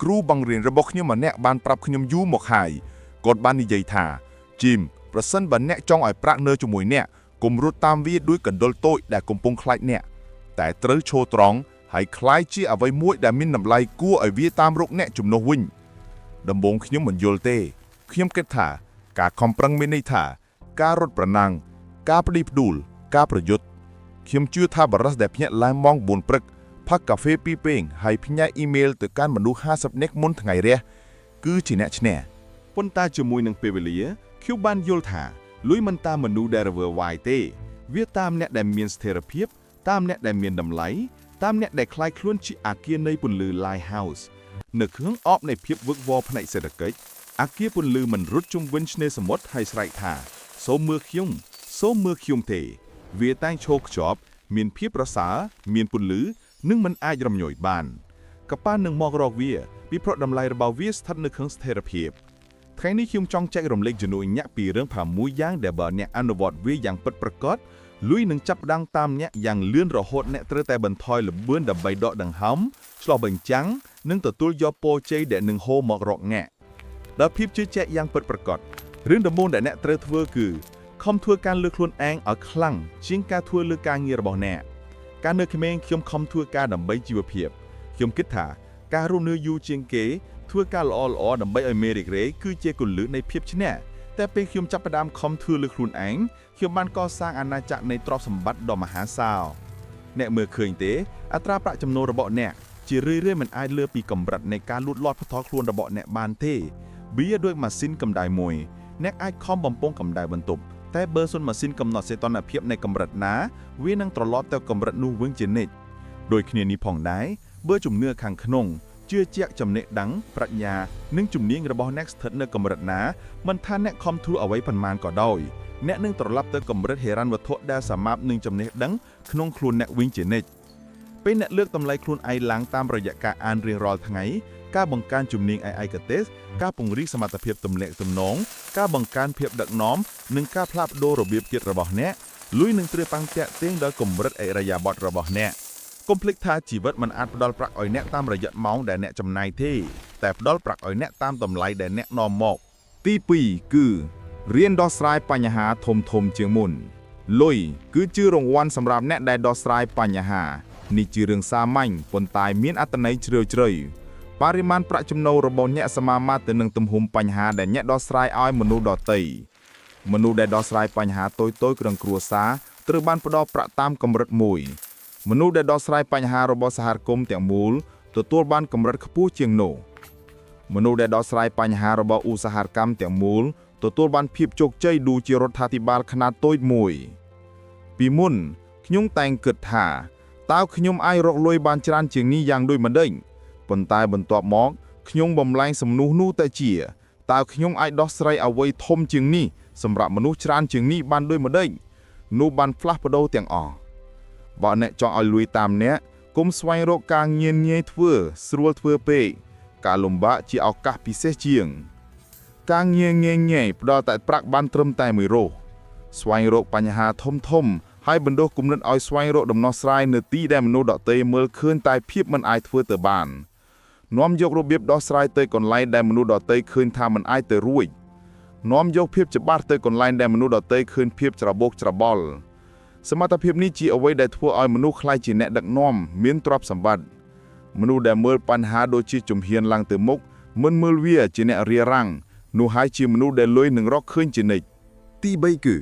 គ្រូបង្រៀនរបស់ខ្ញុំម្នាក់បានប្រាប់ខ្ញុំយូរមកហើយគាត់បាននិយាយថាជីមប្រសិនបើអ្នកចង់ឲ្យប្រាក់នៅជាមួយអ្នកកុំរត់តាមវាដោយកណ្ដុរតូចដែលកំពុងខ្លាចអ្នកតែត្រូវឈរត្រង់ហើយក្លាយជាអ្វីមួយដែលមានតម្លៃគួរឲ្យវាតាមរកអ្នកជំនួសវិញដំបូងខ្ញុំមិនយល់ទេខ្ញុំគិតថាការខំប្រឹងមានន័យថាការរត់ប្រណាំងការផ្ដីផ្ដួលការប្រយុទ្ធខ្ញុំជឿថាបុរសដែលភ្ញាក់ឡើងម៉ោង4ព្រឹកផឹកកាហ្វេពីរពែងហើយផ្ញើអ៊ីមែលទៅកាន់មនុស្ស50នាក់មុនថ្ងៃរះគឺជាអ្នកឈ្នះ ប៉ុន្តែជាមួយនឹងពេលវេលាខ្ញុំបានយល់ថាលុយមិនតាមមនុស្សដែលរវើវាយទេ វាតាមអ្នកដែលមានស្ថិរភាព តាមអ្នកដែលមានតម្លៃតាមអ្នកដែលក្លាយខ្លួនជាអាគារនៃពន្លឺ Lighthouse នៅក្នុងអបនៃភាពវឹកវរផ្នែកសេដ្ឋកិច្ចអាគារពន្លឺមិនរត់ជុំវិញឆ្នេរសមុទ្រហើយស្រែកថាសូមមើលខ្ញុំសូមមើលខ្ញុំទេ វាតែងឈរខ្ជាប់មានភាពប្រសើរមានពន្លឺនិងមិនអាចរំញយបានកប៉ាល់នឹងមករកវាពីព្រោះតម្លៃរបស់វាស្ថិតនៅក្នុងស្ថិរភាព ថ្ងៃនេះខ្ញុំចង់ចែករំលែកជំនួយអ្នកពីរឿង6យ៉ាងដែលបើអ្នកអនុវត្តវាយ៉ាងពិតប្រាកដលុយនឹងចាប់ផ្ដើមតាមអ្នកយ៉ាងលឿនរហូតអ្នកត្រូវតែបន្ថយល្បឿនដើម្បីដកដង្ហើមឆ្លុះបញ្ចាំងនិងទទួលយកពរជ័យដែលនឹងហូរមករកអ្នកដល់ភាពជឿជាក់យ៉ាងពិតប្រាកដរឿងដំបូងដែលអ្នកត្រូវធ្វើគឺខំធ្វើការលើខ្លួនឯងឲ្យខ្លាំងជាងការធ្វើលើការងាររបស់អ្នកកាលនៅក្មេងខ្ញុំខំធ្វើការដើម្បីជីវភាពខ្ញុំគិតថាការរស់នៅយូរជាងគេ ធ្វើការល្អៗដើម្បីឲ្យមេរីករាយគឺជាគន្លឹះនៃភាពឈ្នះតែពេលខ្ញុំចាប់ផ្ដើមខំធ្វើលើខ្លួនឯងខ្ញុំបានកសាងអាណាចក្រនៃទ្រព្យសម្បត្តិដ៏មហាសាលអ្នកមើលឃើញទេអត្រាប្រាក់ចំណូលរបស់អ្នកជារឿយៗមិនអាចលើសពីកម្រិតនៃការលូតលាស់ផ្ទាល់ខ្លួនរបស់អ្នកបានទេវាដូចម៉ាស៊ីនកម្ដៅមួយអ្នកអាចខំបំពង់កម្ដៅបន្ទប់តែបើសុនម៉ាស៊ីនកំណត់សីតុណ្ហភាពនៃកម្រិតណាវានឹងត្រឡប់ទៅកម្រិតនោះវិញជានិច្ចដោយគ្នានេះផងដែរបើជំនឿខាងក្នុង ជឿជាក់ចំណេះដឹងប្រាជ្ញានិងជំនាញរបស់អ្នកស្ថិតនៅកម្រិតណាមិនថាអ្នកខំធ្វើអ្វីប៉ុន្មានក៏ដោយអ្នកនឹងត្រឡប់ទៅកម្រិតហិរញ្ញវត្ថុដែលសម័ព្ទនឹងចំណេះដឹងក្នុងខ្លួនអ្នកវិញជានិច្ចពេលអ្នកលើកតម្លៃខ្លួនឯងឡើងតាមរយៈការអានរៀងរាល់ថ្ងៃការបង្កើនជំនាញឯកទេសការពង្រីកសមត្ថភាពទំនាក់ទំនងការបង្កើនភាពដឹកនាំនិងការផ្លាស់ប្ដូររបៀបគិតរបស់អ្នកលុយនឹងត្រូវប៉ាំងតាក់ទាញដល់កម្រិតឥរិយាបថរបស់អ្នក កុំភ្លេចថាជីវិតមិនអាចផ្ដល់ប្រាក់ឲ្យអ្នកតាមរយៈម៉ោងដែលអ្នកចំណាយទេតែផ្ដល់ប្រាក់ឲ្យអ្នកតាមតម្លៃដែលអ្នកនាំមក ទី2គឺរៀនដោះស្រាយបញ្ហាធំធំជាងមុនលុយគឺជារង្វាន់សម្រាប់អ្នកដែលដោះស្រាយបញ្ហានេះជារឿងសាមញ្ញប៉ុន្តែមានអត្ថន័យជ្រាលជ្រៅបរិមាណប្រាក់ចំណូលរបស់អ្នកសមាមាត្រទៅនឹងទំហំបញ្ហាដែលអ្នកដោះស្រាយឲ្យមនុស្សដទៃមនុស្សដែលដោះស្រាយបញ្ហាតូចៗក្នុងគ្រួសារត្រូវបានផ្ដល់ប្រាក់តាមកម្រិតមួយមនុស្សដែលដោះស្រាយបញ្ហារបស់សហគមន៍ទាំងមូលទទួលបានកម្រិតខ្ពស់ជាងនោះ មនុស្សដែលដោះស្រាយបញ្ហារបស់ឧស្សាហកម្មទាំងមូលទទួលបានភាពជោគជ័យដូចជារដ្ឋាភិបាលខ្នាតតូចមួយ ពីមុនខ្ញុំតែងគិតថាតើខ្ញុំអាចរកលុយបានច្រើនជាងនេះយ៉ាងដូចម្តេចប៉ុន្តែបន្ទាប់មកខ្ញុំបំលែងសំណួរនោះទៅជាតើខ្ញុំអាចដោះស្រាយអ្វីធំជាងនេះសម្រាប់មនុស្សច្រើនជាងនេះបានដូចម្តេចនោះបានផ្លាស់ប្ដូរទាំងអស់បើអ្នកចង់ឲ្យលុយតាមអ្នកកុំស្វែងរកការងារងាយធ្វើស្រួលធ្វើពេក ការលំបាកជាឱកាសពិសេសជាង ការងារងាយងាយផ្ដល់តែប្រាក់បានត្រឹមតែមួយរោសស្វែងរកបញ្ហាធំធំហើយបណ្ដុះគំនិតឲ្យស្វែងរកដំណោះស្រាយនៅទីដែលមនុស្សដទៃមើលឃើញតែភាពមិនអាចធ្វើទៅបាននាំយករបៀបដោះស្រាយទៅកន្លែងដែលមនុស្សដទៃឃើញថាមិនអាចទៅរួចនាំយកភាពច្បាស់ទៅកន្លែងដែលមនុស្សដទៃឃើញភាពច្របូកច្របល់សមត្ថភាពនេះជាអ្វីដែលធ្វើឲ្យមនុស្សក្លាយជាអ្នកដឹកនាំមានទ្រព្យសម្បត្តិ មនុស្សដែលមើលបញ្ហាដូចជាជំហានឡើងទៅមុខមិនមើលវាជាអ្នករារាំងនោះហើយជាមនុស្សដែលលុយនឹងរកឃើញជានិច្ច ទី3គឺ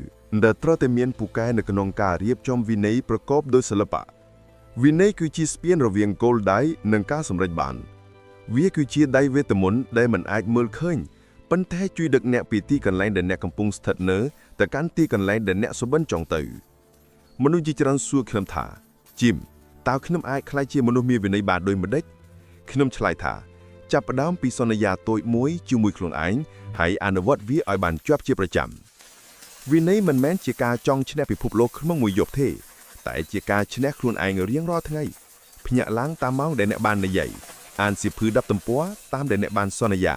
ដែលត្រូវតែមានពូកែនៅក្នុងការរៀបចំវិន័យប្រកបដោយសិល្បៈវិន័យគឺជាស្ពានរវាងគោលដៅនិងការសម្រេចបាន វាគឺជាដៃវេទមន្តដែលមិនអាចមើលឃើញប៉ុន្តែជួយដឹកអ្នកពីទីកន្លែងដែលអ្នកកំពុងស្ថិតនៅទៅកាន់ទីកន្លែងដែលអ្នកសុបិនចង់ទៅមនុស្សជាច្រើនសួរខ្ញុំថាជីមតើខ្ញុំអាចក្លាយជាមនុស្សមានវិន័យបានដូចម្តេចខ្ញុំឆ្លើយថាចាប់ផ្ដើមពីសន្យាតូចមួយជាមួយខ្លួនឯងហើយអនុវត្តវាឲ្យបានជាប់ជាប្រចាំ វិន័យមិនមែនជាការចង់ឈ្នះពិភពលោកក្នុងមួយយប់ទេ តែជាការឈ្នះខ្លួនឯងរៀងរាល់ថ្ងៃភ្ញាក់ឡើងតាមម៉ោងដែលអ្នកបាននិយាយអានសៀវភៅ10ទំព័រតាមដែលអ្នកបានសន្យា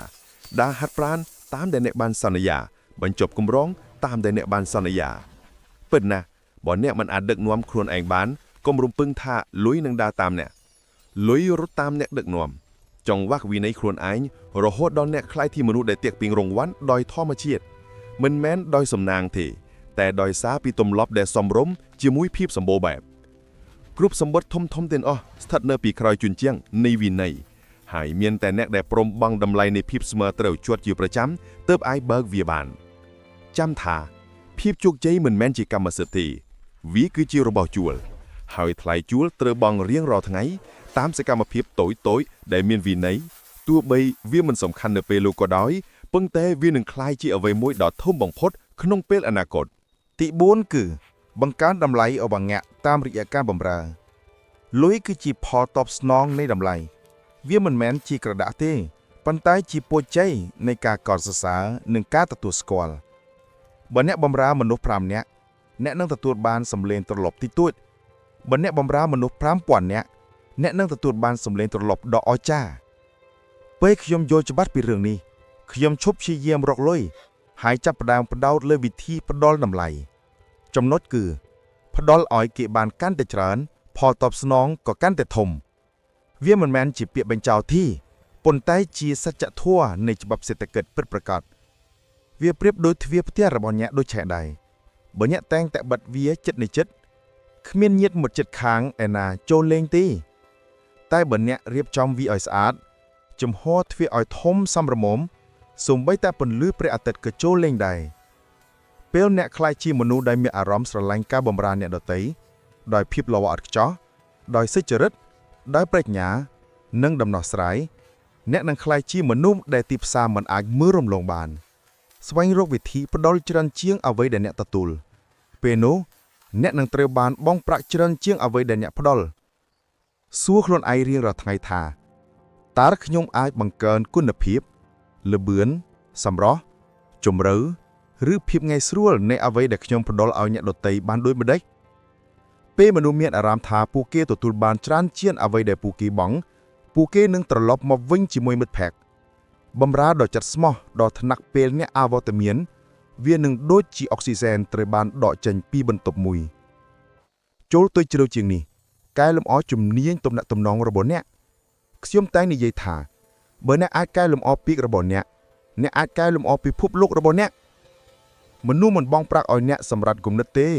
ដើរហាត់ប្រាណតាមដែលអ្នកបានសន្យាបញ្ចប់គម្រោងតាមដែលអ្នកបានសន្យាពិតណាស់បើអ្នកមិនអាចដឹកនាំខ្លួនឯងបានកុំរំពឹងថាលុយនឹងដើរតាមអ្នកលុយរត់តាមអ្នកដឹកនាំ ចង់វាក់វិន័យខ្លួនឯងរហូតដល់អ្នកក្លាយជាមនុស្សដែលទាក់ទាញរង្វាន់ដោយធម្មជាតិមិនមែនដោយសំណាងទេ តែដោយសារពីទម្លាប់ដែលសមរម្យជាមួយភាពសម្បូរបែបគ្រប់សម្បត្តិធំធំទាំងអស់ស្ថិតនៅពីក្រោយជញ្ជាំងនៃវិន័យហើយមានតែអ្នកដែលព្រមបង់តម្លៃនៃភាពស្មើត្រូវជាត់ជាប្រចាំទើបអាចបើកវាបាន ចាំថាភាពជោគជ័យមិនមែនជាកម្មសិទ្ធិទេវាគឺជារបស់ជួល ហើយថ្លៃជួលត្រូវបង់រៀងរាល់ថ្ងៃតាមសកម្មភាពតូចៗដែលមានវិន័យទោះបីវាមិនសំខាន់នៅពេលនោះក៏ដោយប៉ុន្តែវានឹងក្លាយជាអ្វីមួយដ៏ធំបំផុតក្នុងពេលអនាគត ទី4គឺ បង្កើនតម្លៃរបស់អ្នកតាមរយៈការបម្រើលុយគឺជាផលតបស្នងនៃតម្លៃវាមិនមែនជាក្រដាសទេប៉ុន្តែជាពរជ័យនៃការកោតសរសើរនិងការទទួលស្គាល់បើអ្នកបម្រើមនុស្ស5នាក់អ្នកនឹងទទួលបានសម្លេងត្រឡប់តិចតួចបើអ្នកបម្រើមនុស្ស5000នាក់អ្នកនឹងទទួលបានសម្លេងត្រឡប់ដ៏អស្ចារ្យពេលខ្ញុំយល់ច្បាស់ពីរឿងនេះខ្ញុំឈប់ព្យាយាមរកលុយហើយចាប់ផ្ដើមផ្ដោតលើវិធីផ្ដល់តម្លៃ ចំណុចគឺផ្ដល់ឲ្យគេបានកាន់តែច្រើន ផលតបស្នងក៏កាន់តែធំ វាមិនមែនជាពាក្យបញ្ចោទទេប៉ុន្តែជាសច្ចធម៌នៃច្បាប់សេដ្ឋកិច្ចពិតប្រាកដវាប្រៀបដូចទ្វារផ្ទះរបស់អ្នកដូចឆែកដែរបើអ្នកតែងតែបិទវាចិត្តនៃចិត្តគ្មានញាតិមិត្តចិត្តខាងឯណាចូលលេងទេតែបើអ្នករៀបចំវាឲ្យស្អាតចំហទ្វារឲ្យធំសមរម្យសូម្បីតែពន្លឺព្រះអាទិត្យក៏ចូលលេងដែរ ពេលអ្នកក្លាយជាមនុស្សដែលមានអារម្មណ៍ស្រឡាញ់ការបម្រើអ្នកដទៃដោយភាពល្អឥតខ្ចោះដោយសុចរិតដោយប្រាជ្ញា និងដំណោះស្រាយអ្នកនឹងក្លាយជាមនុស្សដែលទីផ្សារមិនអាចមើលរំលងបាន ស្វែងរកវិធីផ្ដល់ច្រើនជាងអ្វីដែលអ្នកទទួលពេលនោះអ្នកនឹងត្រូវបានបង់ប្រាក់ច្រើនជាងអ្វីដែលអ្នកផ្ដល់សួរខ្លួនឯងរៀងរាល់ថ្ងៃថាតើខ្ញុំអាចបង្កើនគុណភាពល្បឿនសម្រស់ជម្រៅ ឬភាពងាយស្រួលនៃអ្វីដែលខ្ញុំផ្ដល់ឲ្យអ្នកដទៃបានដូចម្តេចពេលមនុស្សមានអារម្មណ៍ថាពួកគេទទួលបានច្រើនជាងអ្វីដែលពួកគេបង់ពួកគេនឹងត្រឡប់មកវិញជាមួយមិត្តភក្តិបំរើដ៏ចិត្តស្មោះដល់ថ្នាក់ពេលអ្នកអវត្តមាន វានឹងដូចជាអុកស៊ីសែនត្រូវបានដកចេញពីបន្ទប់មួយចូលទៅជ្រៅជាងនេះកែលម្អជំនាញទំនាក់ទំនងរបស់អ្នកខ្ញុំតែងនិយាយថាបើអ្នកអាចកែលម្អពាក្យរបស់អ្នកអ្នកអាចកែលម្អពិភពលោករបស់អ្នក មនុស្សមិនបង់ប្រាក់ឲ្យអ្នកសម្រាប់គំនិតទេ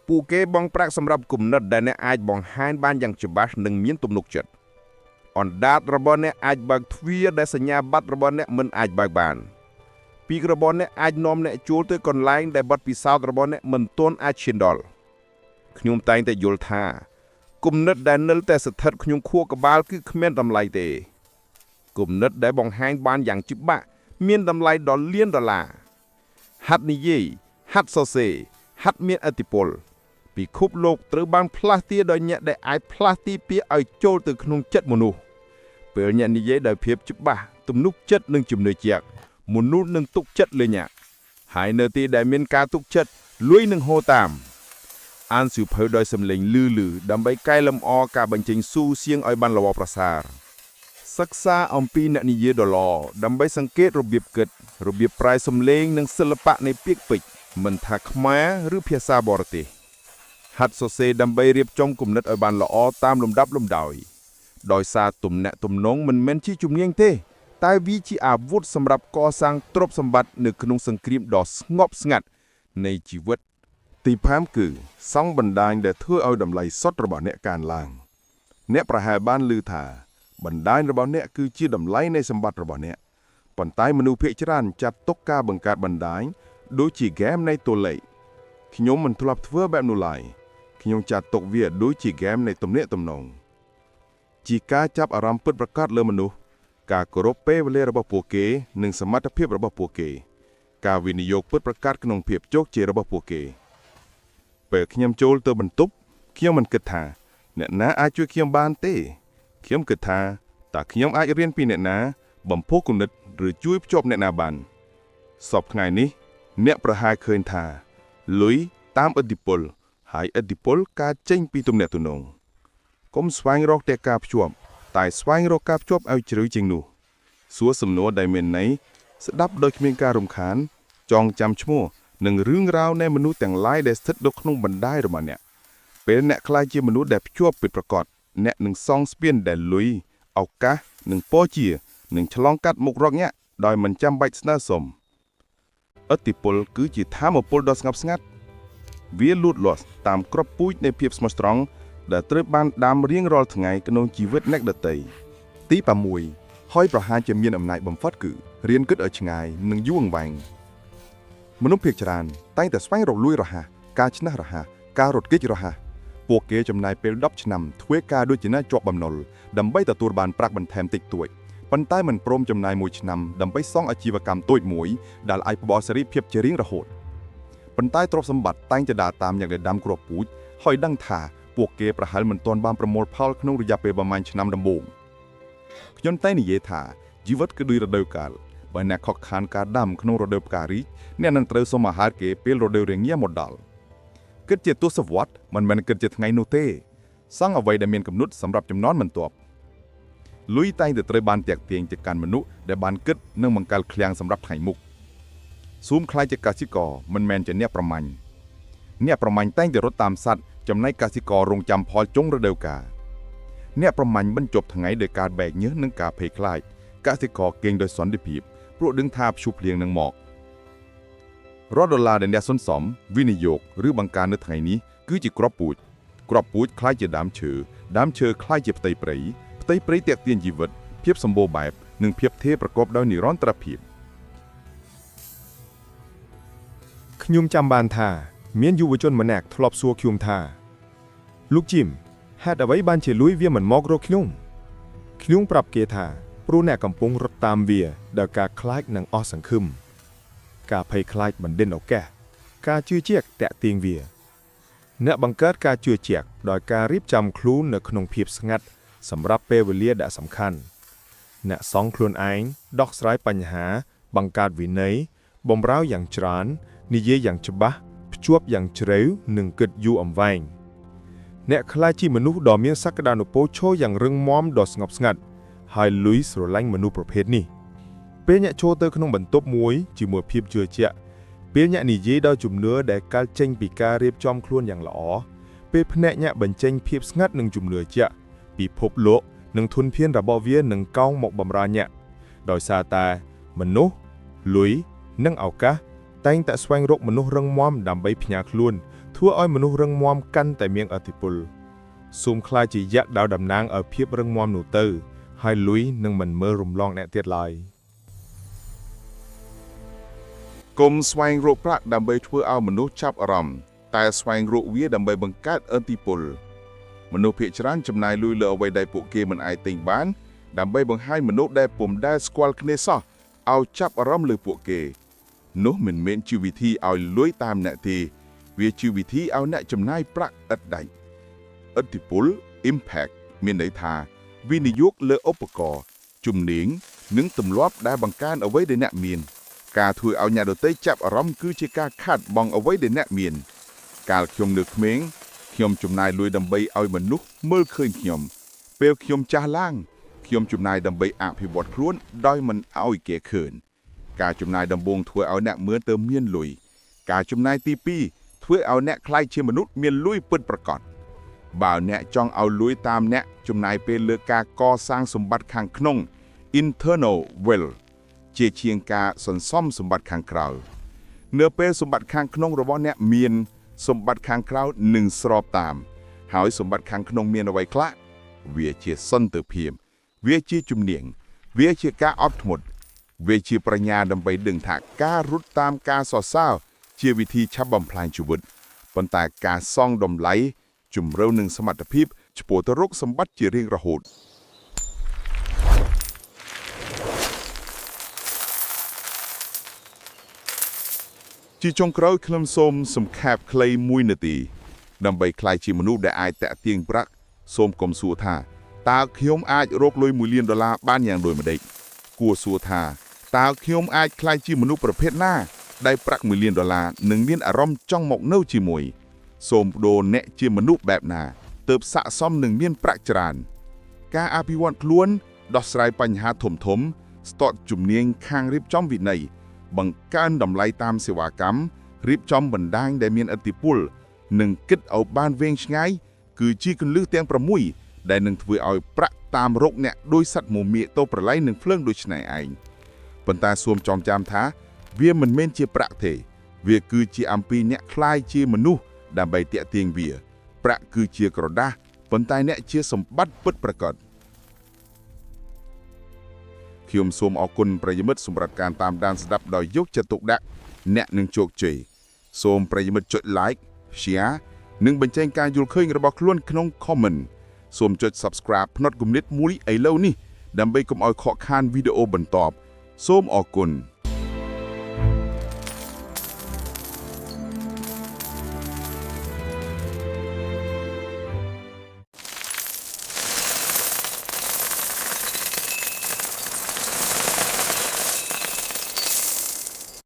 ពួកគេបង់ប្រាក់សម្រាប់គំនិតដែលអ្នកអាចបង្ហាញបានយ៉ាងច្បាស់និងមានទំនុកចិត្តអណ្ដាតរបស់អ្នកអាចបើកទ្វារដែលសញ្ញាបត្ររបស់អ្នកមិនអាចបើកបានពីករបស់អ្នកអាចនាំអ្នកជួលទៅកន្លែងដែលបទពិសោធន៍របស់អ្នកមិនទាន់អាចឈានដល់ខ្ញុំតែងតែយល់ថាគំនិតដែលនៅតែស្ថិតក្នុងខួរក្បាលគឺគ្មានតម្លៃទេគំនិតដែលបង្ហាញបានយ៉ាងច្បាស់មានតម្លៃដល់លានដុល្លារហាត់និយាយហាត់សរសេរហាត់មានឥទ្ធិពល ពិភពលោកត្រូវបានផ្លាស់ទីដោយអ្នកដែលអាចផ្លាស់ទីពាក្យឲ្យចូលទៅក្នុងចិត្តមនុស្សពេលអ្នកនិយាយដោយភាពច្បាស់ទំនុកចិត្តនិងជំនឿជាក់មនុស្សនឹងទុកចិត្តលើអ្នកហើយនៅទីដែលមានការទុកចិត្តលុយនឹងហូរតាមអានសៀវភៅដោយសំឡេងលឺលឺដើម្បីកែលម្អការបញ្ចេញស៊ូសៀងឲ្យបានល្អប្រសើរសិក្សាអំពីអ្នកនិយាយដ៏ល្អដើម្បីសង្កេតរបៀបគិតរបៀបប្រែសំឡេងនិងសិល្បៈនៃពាក្យពេចន៍មិនថាខ្មែរឬភាសាបរទេស ហាត់សរសេរដើម្បីរៀបចំគំនិតឲ្យបានល្អតាមលំដាប់លំដោយ ដោយសារទំនាក់ទំនងមិនមែនជាជំនាញទេ តែវាជាអាវុធសម្រាប់កសាងទ្រព្យសម្បត្តិនៅក្នុងសង្គ្រាមដ៏ស្ងប់ស្ងាត់នៃជីវិត ទី5គឺសង់បណ្ដាញដែលធ្វើឲ្យតម្លៃសុទ្ធរបស់អ្នកកើនឡើង អ្នកប្រហែលបានឮថាបណ្ដាញរបស់អ្នកគឺជាតម្លៃនៃសម្បត្តិរបស់អ្នកប៉ុន្តែមនុស្សភាគច្រើនចាត់ទុកការបង្កើតបណ្ដាញដូចជាហ្គេមនៃតួលេខខ្ញុំមិនធ្លាប់ធ្វើបែបនោះឡើយខ្ញុំចាត់ទុកវាដូចជាហ្គេមនៃទំនាក់ទំនងជាការចាប់អារម្មណ៍ពិតប្រាកដលើមនុស្សការគោរពពេលវេលារបស់ពួកគេនិងសមត្ថភាពរបស់ពួកគេ ការវិនិយោគពិតប្រាកដក្នុងភាពជោគជ័យរបស់ពួកគេ ពេលខ្ញុំចូលទៅបន្ទប់ខ្ញុំមិនគិតថាអ្នកណាអាចជួយខ្ញុំបានទេខ្ញុំគិតថាតើខ្ញុំអាចរៀនពីអ្នកណា បំផុសគំនិតឬជួយភ្ជាប់អ្នកណាបានសពថ្ងៃនេះ អ្នកប្រហែលឃើញថាលុយតាមឥទ្ធិពលហើយឥទ្ធិពលការចេញពីទំនាក់ទំនងកុំស្វែងរកតែការភ្ជាប់តែស្វែងរកការភ្ជាប់ឲ្យជ្រៅជាងនោះសួរសំណួរដែលមានន័យស្ដាប់ដោយគ្មានការរំខាន ចងចាំឈ្មោះនិងរឿងរ៉ាវនៃមនុស្សទាំងឡាយដែលស្ថិតនៅក្នុងបណ្ដាញរបស់អ្នកពេលអ្នកក្លាយជាមនុស្សដែលភ្ជាប់ពិតប្រាកដអ្នកនឹងសងស្ពានដែលលុយឱកាស និងពរជានឹងឆ្លងកាត់មុខរកអ្នកដោយមិនចាំបាច់ស្នើសុំឥទ្ធិពលគឺជាថាមពលដ៏ស្ងប់ស្ងាត់វាលូតលាស់តាមគ្រាប់ពូជនៃភាពស្មោះត្រង់ដែលត្រូវបានដាំរៀងរាល់ថ្ងៃក្នុងជីវិតអ្នកដទៃ ទី6ហើយប្រហែលជាមានអំណាចបំផុតគឺរៀនគិតឲ្យឆ្ងាយនិងយូរអង្វែងមនុស្សភាគច្រើនតែងតែស្វែងរកលួយរហ័សការឈ្នះរហ័សការរត់គេចរហ័សពួកគេចំណាយពេល10ឆ្នាំធ្វើការដូចជាអ្នកជាប់បំណុលដើម្បីទទួលបានប្រាក់បន្ថែមតិចតួចប៉ុន្តែមិនព្រមចំណាយមួយឆ្នាំដើម្បីសង់អាជីវកម្មតូចមួយដែលអាចផ្ដល់សេរីភាពជារៀងរហូតប៉ុន្តែទ្រព្យសម្បត្តិតែងតែដើរតាមយ៉ាងដែលដាំគ្រាប់ពូជហើយដឹងថាពួកគេប្រហែលមិនទាន់បានប្រមូលផលក្នុងរយៈពេលប្រមាណឆ្នាំដំបូង ខ្ញុំតែនិយាយថាជីវិតគឺដូចរដូវកាលបើអ្នកខកខានការដាំក្នុងរដូវផ្ការីកអ្នកនឹងត្រូវសុំអាហារគេពេលរដូវរងាមកដល់គិតជាទសវត្សរ៍មិនមែនគិតជាថ្ងៃនោះទេសង់អ្វីដែលមានកំណត់សម្រាប់ចំនួនបន្ទាប់លុយតែងតែត្រូវបានតាក់ទាញទៅកាន់មនុស្សដែលបានគិតនិងបង្កើតឃ្លាំងសម្រាប់ថ្ងៃមុខស៊ូមខ្លាយជាកសិករមិនមែនជាអ្នកប្រមាញ់អ្នកប្រមាញ់តែងតែរត់តាមសត្វចំណែកកសិកររងចាំផលចុងរដូវកាល អ្នកប្រមាញ់បញ្ចប់ថ្ងៃដោយការបែកញើសនិងការភ័យខ្លាចកសិករគេងដោយសន្តិភាពព្រោះដឹងថាព្យុះភ្លៀងនឹងមករាល់ដុល្លារដែលអ្នកសន្សំវិនិយោគឬបង្ការនៅថ្ងៃនេះគឺជាគ្រាប់ពូជគ្រាប់ពូជក្លាយជាដើមឈើដើមឈើក្លាយជាផ្ទៃព្រៃផ្ទៃព្រៃទាក់ទាញជីវិតភាពសម្បូរបែបនិងភាពថេរប្រកបដោយនិរន្តរភាព ខ្ញុំចាំបានថាមានយុវជនម្នាក់ធ្លាប់សួរខ្ញុំថាលោកជីមហេតុអ្វីបានជាលួយវាមិនមករកខ្ញុំខ្ញុំប្រាប់គេថាព្រោះអ្នកកំពុងរត់តាមវាដោយការខ្លាចនិងអស់សង្ឃឹមការភ័យខ្លាចបណ្ដេញឱកាសការជឿជាក់តាក់ទាញវា អ្នកបង្កើតការជឿជាក់ដោយការរៀបចំខ្លួននៅក្នុងភាពស្ងាត់សម្រាប់ពេលវេលាដែលសំខាន់អ្នកសង់ខ្លួនឯងដោះស្រាយបញ្ហា បង្កើតវិន័យបំរើយ៉ាងច្រើន និយាយយ៉ាងច្បាស់ភ្ជាប់យ៉ាងជ្រៅនិងគិតយូរអង្វែងអ្នកខ្លាចជាមនុស្សដ៏មានសក្តានុពលឈរយ៉ាងរឹងមាំដ៏ស្ងប់ស្ងាត់ហើយលុយស្រឡាញ់មនុស្សប្រភេទនេះពេលអ្នកចូលទៅក្នុងបន្ទប់មួយជាមួយភាពជឿជាក់ពេលអ្នកនិយាយដោយជំនឿដែលកើតចេញពីការរៀបចំខ្លួនយ៉ាងល្អពេលភ្នែកអ្នកបញ្ចេញភាពស្ងាត់និងជំនឿជាក់ពិភពលោកនិងធនធានរបស់វានឹងកោងមកបម្រើអ្នកដោយសារតែមនុស្សលុយនិងឱកាស តែងតែស្វែងរកមនុស្សរឹងមាំដើម្បីផ្ញើខ្លួនធ្វើឲ្យមនុស្សរឹងមាំកាន់តែមានឥទ្ធិពលសូមក្លាយជាយក្សដែលតំណាងឲ្យភាពរឹងមាំនោះទៅ ហើយលុយនឹងមិនមើលរំលងអ្នកទៀតឡើយ កុំស្វែងរកប្រាក់ដើម្បីធ្វើឲ្យមនុស្សចាប់អារម្មណ៍តែស្វែងរកវាដើម្បីបង្កើតឥទ្ធិពលមនុស្សភាគច្រើនចំណាយលុយលើអ្វីដែលពួកគេមិនអាចទិញបានដើម្បីបង្ហាញមនុស្សដែលពុំដែលស្គាល់គ្នាសោះឲ្យចាប់អារម្មណ៍លើពួកគេនោះមិនមែនជាវិធីឲ្យលុយតាមអ្នកទេវាជាវិធីឲ្យអ្នកចំណាយប្រាក់ឥតដាច់ឥទ្ធិពល impact មានន័យថាវិនិយោគលើឧបករណ៍ជំនាញនិងទម្លាប់ដែលបង្កើនអ្វីដែលអ្នកមាន ការធ្វើឲ្យអ្នកដទៃចាប់អារម្មណ៍គឺជាការខាតបង់អ្វីដែលអ្នកមាន កាលខ្ញុំនៅក្មេងខ្ញុំចំណាយលុយដើម្បីឲ្យមនុស្សមើលឃើញខ្ញុំ ពេលខ្ញុំចាស់ឡើងខ្ញុំចំណាយដើម្បីអភិវឌ្ឍខ្លួនដោយមិនឲ្យគេឃើញការចំណាយដំបូងធ្វើឲ្យអ្នកមើលទៅមានលុយការចំណាយទី2ធ្វើឲ្យអ្នកក្លាយជាមនុស្សមានលុយពិតប្រាកដបើអ្នកចង់ឲ្យលុយតាមអ្នកចំណាយពេលលើការកសាងសម្បត្តិខាងក្នុង internal wealth ជាជាងការសន្សំសម្បត្តិខាងក្រៅនៅពេលសម្បត្តិខាងក្នុងរបស់អ្នកមានសម្បត្តិខាងក្រៅនឹងស្របតាម ហើយសម្បត្តិខាងក្នុងមានអ្វីខ្លះវាជាសន្តិភាព វាជាជំនាញវាជាការអត់ធ្មត់វាជាប្រាជ្ញាដើម្បីដឹងថាការរត់តាមការសរសើរជាវិធីឆាប់បំផ្លាញជីវិតប៉ុន្តែការសង់តម្លៃជំរឿននឹងសមត្ថភាពឆ្ពោះទៅរកសម្បត្តិជារៀងរហូត ជាចុងក្រោយខ្ញុំសូមសង្ខេបខ្លីមួយនាទីដើម្បីក្លាយជាមនុស្សដែលអាចតាក់ទាញប្រាក់សូមកុំសួរថាតើខ្ញុំអាចរកលុយ1លានដុល្លារបានយ៉ាងដូចម្តេចគួរសួរថាតើខ្ញុំអាចក្លាយជាមនុស្សប្រភេទណាដែលប្រាក់1លានដុល្លារនឹងមានអារម្មណ៍ចង់មកនៅជាមួយសូមបដូរអ្នកជាមនុស្សបែបណាទើបស័ក្តិសមនឹងមានប្រាក់ច្រើន ការអភិវឌ្ឍខ្លួនដោះស្រាយបញ្ហាធំធំស្ទាត់ជំនាញខាងរៀបចំវិន័យបង្កើនតម្លៃតាមសេវាកម្មរៀបចំបណ្ដាញដែលមានឥទ្ធិពលនិងគិតឲ្យបានវែងឆ្ងាយគឺជាគន្លឹះទាំង6 ដែលនឹងធ្វើឲ្យប្រាក់តាមរកអ្នកដោយសត្វមមាកទៅប្រឡែងនឹងភ្លើងដូចឆ្នៃឯងប៉ុន្តែសូមចងចាំថា វាមិនមែនជាប្រាក់ទេ វាគឺជាអំពីអ្នកคล้ายជាមនុស្សដើម្បីតាក់ទាញវា ប្រាក់គឺជាក្រដាសប៉ុន្តែអ្នកជាសម្បត្តិពិតប្រាកដខ្ញុំសូមអរគុណប្រិយមិត្តសម្រាប់ការតាមដានស្ដាប់ដោយយកចិត្តទុកដាក់អ្នកនឹងជោគជ័យសូមប្រិយមិត្តចុច like share និងបញ្ចេញការយល់ឃើញរបស់ខ្លួនក្នុង comment សូមចុច subscribe ផ្នត់គំនិតមួយឥឡូវនេះដើម្បីកុំឲ្យខកខានវីដេអូបន្ទាប់សូមអរគុណ។